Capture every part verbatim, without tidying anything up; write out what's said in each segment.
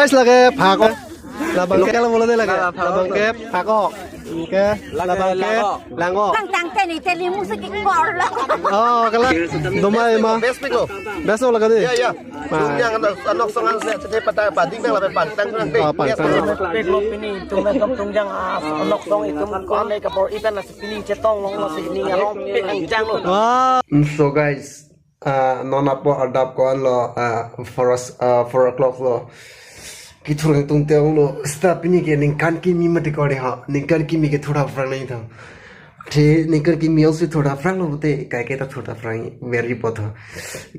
Guys, lake phak-ok. Labang ke lang bolo de lake. Labang ke phak-ok. Oke, labang ke lang-ok. Tang tang teni teli musik ikor lo. Oh, kala. Doma ema. Best pick lo. Best lo lake de. Ya, ya. Tungjang anok, anok song an se, se pata pading dang lape pantang dang deh. Oh, pantang. Pek lo pini, tungjang kam tungjang, ah, anok song itum ko ane kapor ikan nasi pini chetong long lo si ning arong pek angjang lo. Wah. So guys, ah, non apot adap ko-an lo, ah, four, ah, four o'clock lo. Kethur ingtung te-ong lo, seta pini ke ningkan kimi mati ko de ha, ningkan kimi ke thur aphrang nai thang. Athe ningkan kimi ong si thur aphrang lo pute, kaike ta thur aphrang very potho.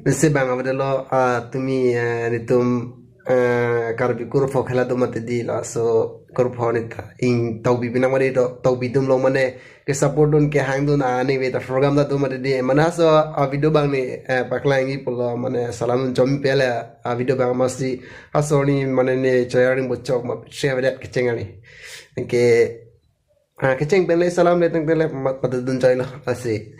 Mese bang avede lo, ah, tumi, eh, netum, eh, Karbi kurpho khela do mati di laso kurpho neta. Ing Tokbi binang mati do, Tokbi atum lo mane ke support dun ke hang dun, ah, anyway ta program ta do mati di. Mane laso, ah, video bang ni, eh, paklang-i pulo mane salam chom pele, ah, video bang masi laso ni mane ne sharing bochok ma share vedet kecheng ani. Ke Ah, kecheng pen le salam le tang tele mat mat dun chai lo lasi.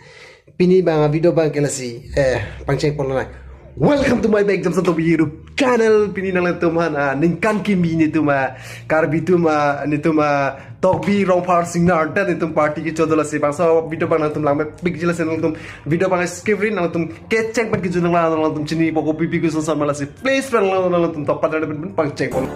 Pini bang a video bang ke lasi. Eh, pangcheng pon lo nai. Welcome to my back Jamson Tokbi YouTube channel. Pini nanglitum aphan, ah, ningkan kimi netum, ah, Karbi atum, ah, netum, ah, Tokbi Rongphar Singnar dan netum party kecho do lasi. Bangso video bang nangtum lang me pik ji lasi nangtum video bang skip ri nangtum kecheng pen kejun nang nangtum chini poko pipi kusun sama lasi. Please bang nangtum tok padar pen pangcheng pon.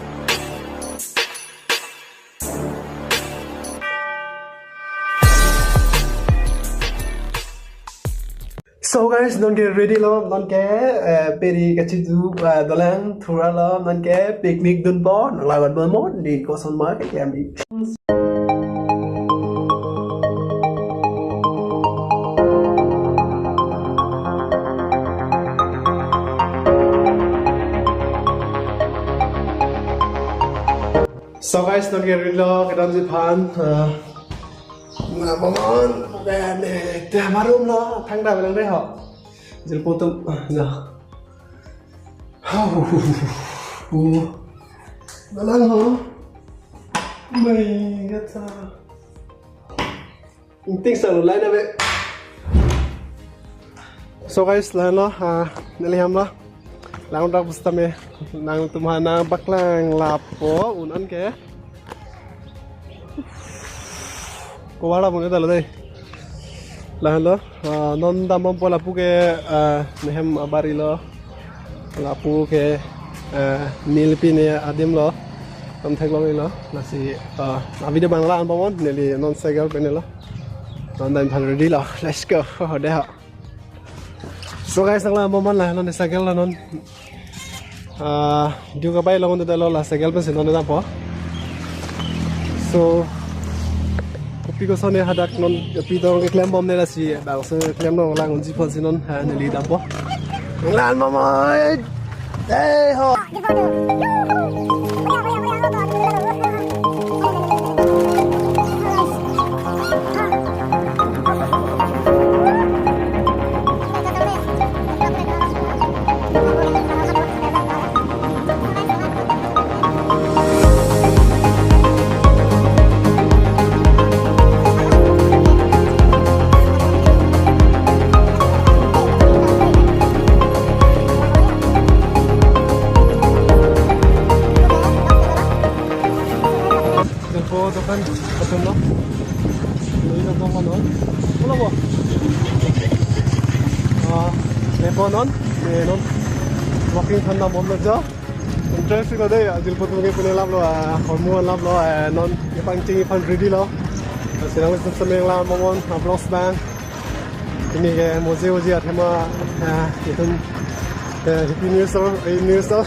So guys, non ke ready lo, non ke, eh, peri kachitu, eh, dolang thura lo, non ke picnic dunpo, nang lawan mo, di koson ma ke kami. So guys, non ke ready lo, kedam ji aphan, eh, na, momon, ben, eh, te marum lo, thangta belang re ho. Jilpo atum, ah, ja. Hau, hu, hu, hu, hu. Belang ho. Mai, gata. Ingting selalu lain abe. So guys, lahenlo, ah, neli ham lo. Lang dak pusitame nangtum aphan nangpaklang lapo un-an ke. Kowara pune talo dei. Lahenlo, ah, non dambompo lapu ke, ah, nehem abari lo. Lapu ke, ah, nelipi ne adim lo. Tam theklong lo. Lasi, ah, a video bang la-an bomnon, neli non cycle pen lo. Non dam aphan ready lo. Let's go. Oh, dei ha. So guys, nang la-an bomnon la, non cycle la non. Ah, diu kabai longon dei lo la cycle pensi non dampo. So, kopi koson ne hadak non, kopi tong keklem bomne lasi, bangso klem long lang unji aphansi non, ha, neli dampo. Nang la-an bomnon. Hey ho. Jilpo dokan, dokan lo. Lui na dokan lo. Pulo bo. Ah, lepo non, eh, non. Walking aphan dam bomlo jo. Entrance ko dei, ajilpo atum ke pune lap lo, ah, hormu lap lo, eh, non, ipang ching ipang ready lo. Sinang le sumsum yang la momon, ah, vlogs bang. Pini ke moje moje athema, ah, itum, eh, Happy New Year, eh, New Year.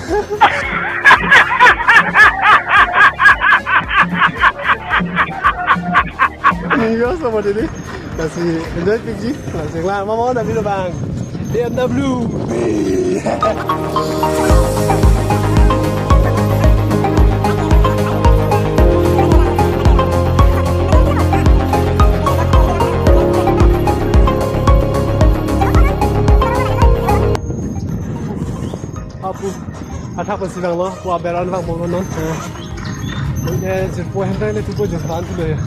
New Year sama jadi. Lasi enjoy pikji. Lasi la-an bomnon a video bang. B M W. Apu, athak pensi vanglo, pu aberan vang bomnon. Eh, jilpo hem tang le tupo jilpan tu lo ya.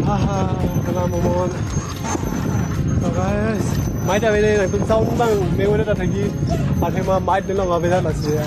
Aha, kala momon. So guys, mai ta bene nangtum sound bang, me wene ta thagi. Athema mai ta long aveda lasi ya.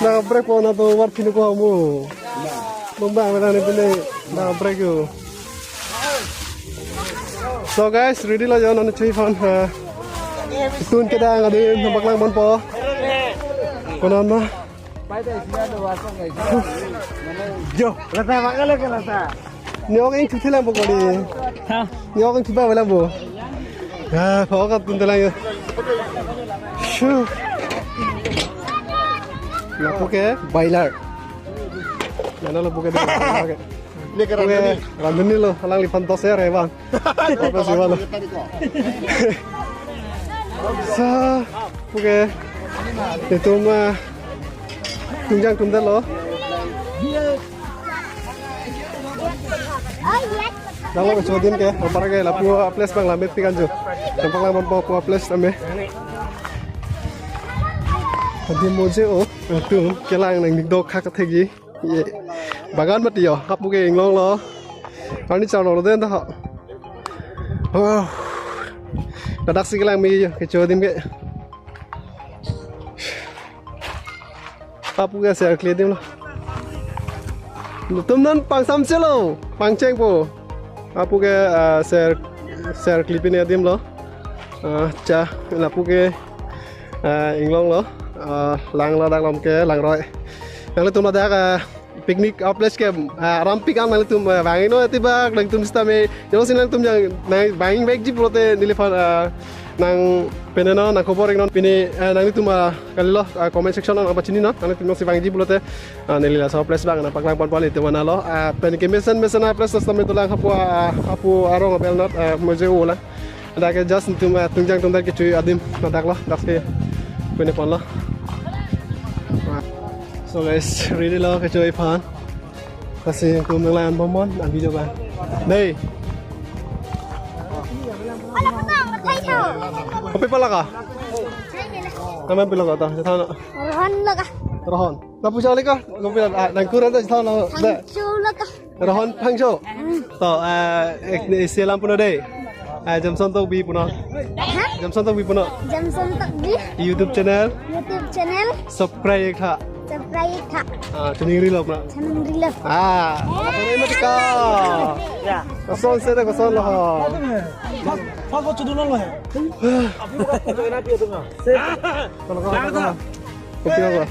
Na break po na to war phinu ko mo. Lomba mena ni pine na break yo. So guys, ready lo jo non chui phone. Tun kedang adi nambak lang mon po. Konon ma. Jo, lata bakal ke lata. Nyok ing chuthi lang bo kori. Ha? Nyok ing chuba lang bo. Ya, phau ka tun telang ya. Shu. Lapu ke bailar. Mana lapu ke bailar ke? Ini ke Puke, random ni. Random ni lo, alangliphan dos ya, Revan. Apa sih, Bang? Sa, puke. Itum, ah, tungjang atum det lo. Dang lo kecho adim ke, apar ke lapu a-place abang lammet pikan jo. Tampak lang mampo pu a-place tame. Adim moje o, atum kelang nangdok khak thegi. Ye. Bagan mati yo, hapu ke inglong lo. Ani char lo den ta ha. Oh. Ladak si kelang me yo, kecho adim ke. Hapu ke ser kli adim lo. Tum non pangsamse lo, pangcheng po. Hapu ke, ah, ser, ser kli pine adim lo. Ah, cha, lapu ke, ah, inglong lo. Ah, lang lo dak lom ke, langroi. Nanglitum ladak, ah, picnic a-place ke, ah, rampik an nanglitum, ah, vangnon atibak, nanglitum sitame, jongsi nanglitum jang, nang vangvekji pulote neliphan, ah, nang pene non, nang khobor iknon pine, ah, nanglitum, ah, kalilo, ah, comment section nang pachini non, nanglitum jongsi vangji pulote, ah, neli laso a-place abang nangpaklang ponpo, itum mana lo, ah, pen kemesen mesen a-place sitame dolang hapu, ah, hapu arong abel not, ah, moje o lang. Dak ke just itum, eh, tungjang atum det kecho adim ladak lo, dak si pine ponlo. So guys, ready lo kecho aphan. Kasi itum nanglang bomnon, a-video ba. Dei. Kopi pala ka? Nama pila ka ta? Rohon lo ka. Rohon. Na puja le ka? Kopi, ah, nang kurang ta, tha na. Dei. Chu lo ka. Rohon Phangcho. To, eh, ek, isi alam punon dei. Eh, Jamson Tokbi punon. Ha? Jamson Tokbi punon. Jamson Tokbi. YouTube channel. YouTube channel. Subscribe tha. Subscribe tha. Ah, chuningri lo punon. Chuningri lo. Ah, kore mati ka. Ya. Koson se de koson lo ho. Phal, phal ko chudu lo he. Api buka foto enak dia tuh, Mas. Kopi ko.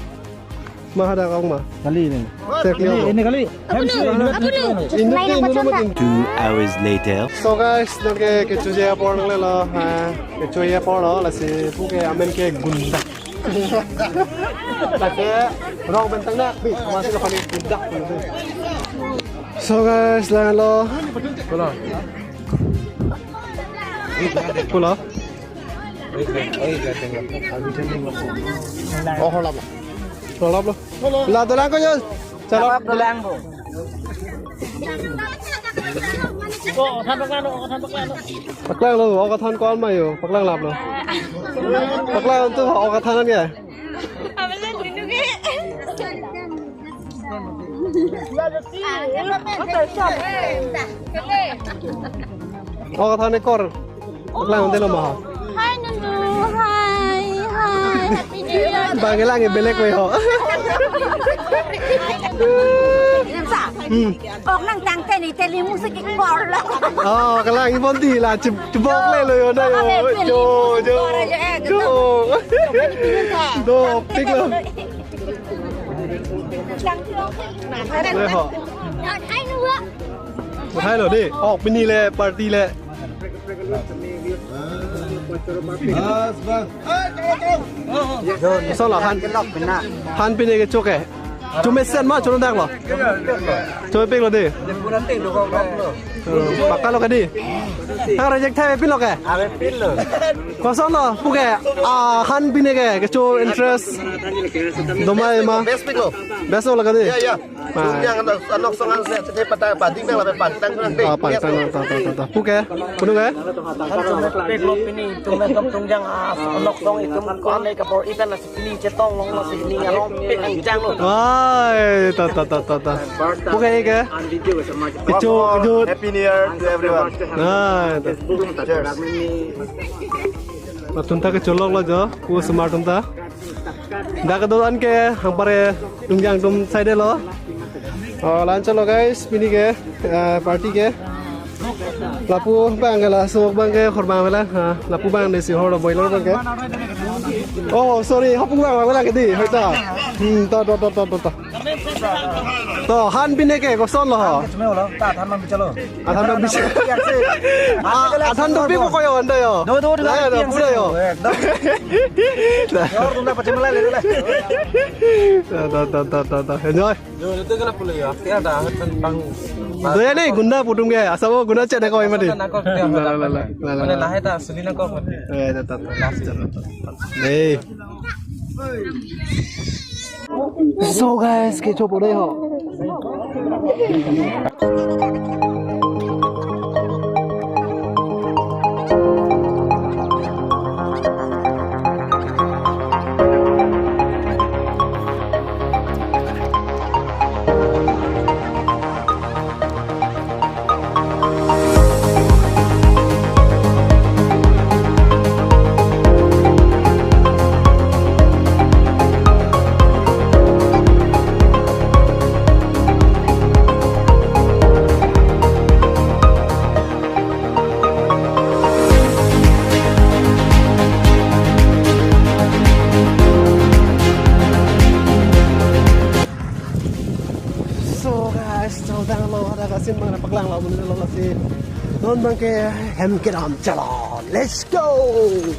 Maha da kong ma. Kali ini. Cek Ini, lihat. Ini kali. Ham si, Apunu, ini apunu. Ini, Lain ini, apa ini, contoh? Ini. Two hours later. So guys, nang ke kechoji apor nangle lo, ha, kechoji apor lo, lasi puke amen ke Gunda. Lasi rong bentang na, bi, masih lo kali Gunda. So guys, lang lo. Pulo. Pulo. Oh, holap. Holap lo. La dolang ko yo. Chalap. Dolang ko. Oh, than paklang lo, oh, than paklang lo. Paklang lo, oh, than ko alma yo. Paklang lap lo. Paklang tu, oh, than ya. Oh, than ekor. Lang delo ma. Hi, Nunu. Hi, hi. Happy New Year. Bang lang belek we ho. Sa. Hmm. Ok nang tang teni teli musik ikbor lo. Oh, kalang ibon di la chip chibok le lo yo na yo. Jo, jo. Jo. Do, pik lo. Hai ho. Hai lo de. Oh, pini le party le. Bas, bas. Solo han. Han pini kecho ke. Chomesen ma chono dak lo. Chomepik lo de. Pakka lo ke di. Tang reject thai pin lo ke. Koson lo puke. Ah, han pini ke kecho interest. Domai ma. Best pik lo. Best lo ke di. Ya, ya. Tungjang anok, anok song an se, se pata pading nang lapen pantang nang te. Ah, pantang nang, ta, ta, ta, ta. Puke, punu ke? Pek lo pini, tungjang, tungjang, ah, anok song itum ko-an le kapor itan nasi pini chetong long nasi pini arong pek angjang lo. Ai, ta, ta, ta, ta, ta. Puke ke? Kecho, kecho. Happy New Year to everyone. Ai, ta. Cheers. Atum ta kecho lok lo jo, ku smart atum ta. Dak doan ke hangpare tungjang atum saidelo. Oh, la-anchotlo guys, pini ke, eh, party ke. Lapu abang ke laso abang ke hor abang avelang. Ha, lapu abang dei si hor boiler abang ke. Oh, sorry, hapu abang avelang ke dei, hoita. Hmm, to, to, to, to, to, to. To, han pine ke kosonlo ho? Kacome lo, ta athan mang bichalo. Athan mang bichalo. Athan mang bichalo. Ah, athan dopik ko yo, anda yo. Do, do, do, do, ya, do, do, pura yo. Ekdom. Yo, tum ta pachim lai, lai, lai. To, to, to, to, to, to. Enjoy. Yo, itu kena pula yo. Kaya ada athan mang. Do ya ni, gunda pu atum ke. Asal gunda cek na koi mati. Nangkok, nangkok, nangkok. La, la, la, la, la. Mane lahai ta suli nangkok mati. Eh, to, to, to. Hey. So guys, kecho pore ho. So guys, chodang lo, ada kasin bang paklanglo, mun lo lasi. Non bang ke hem kedam chala. Let's go.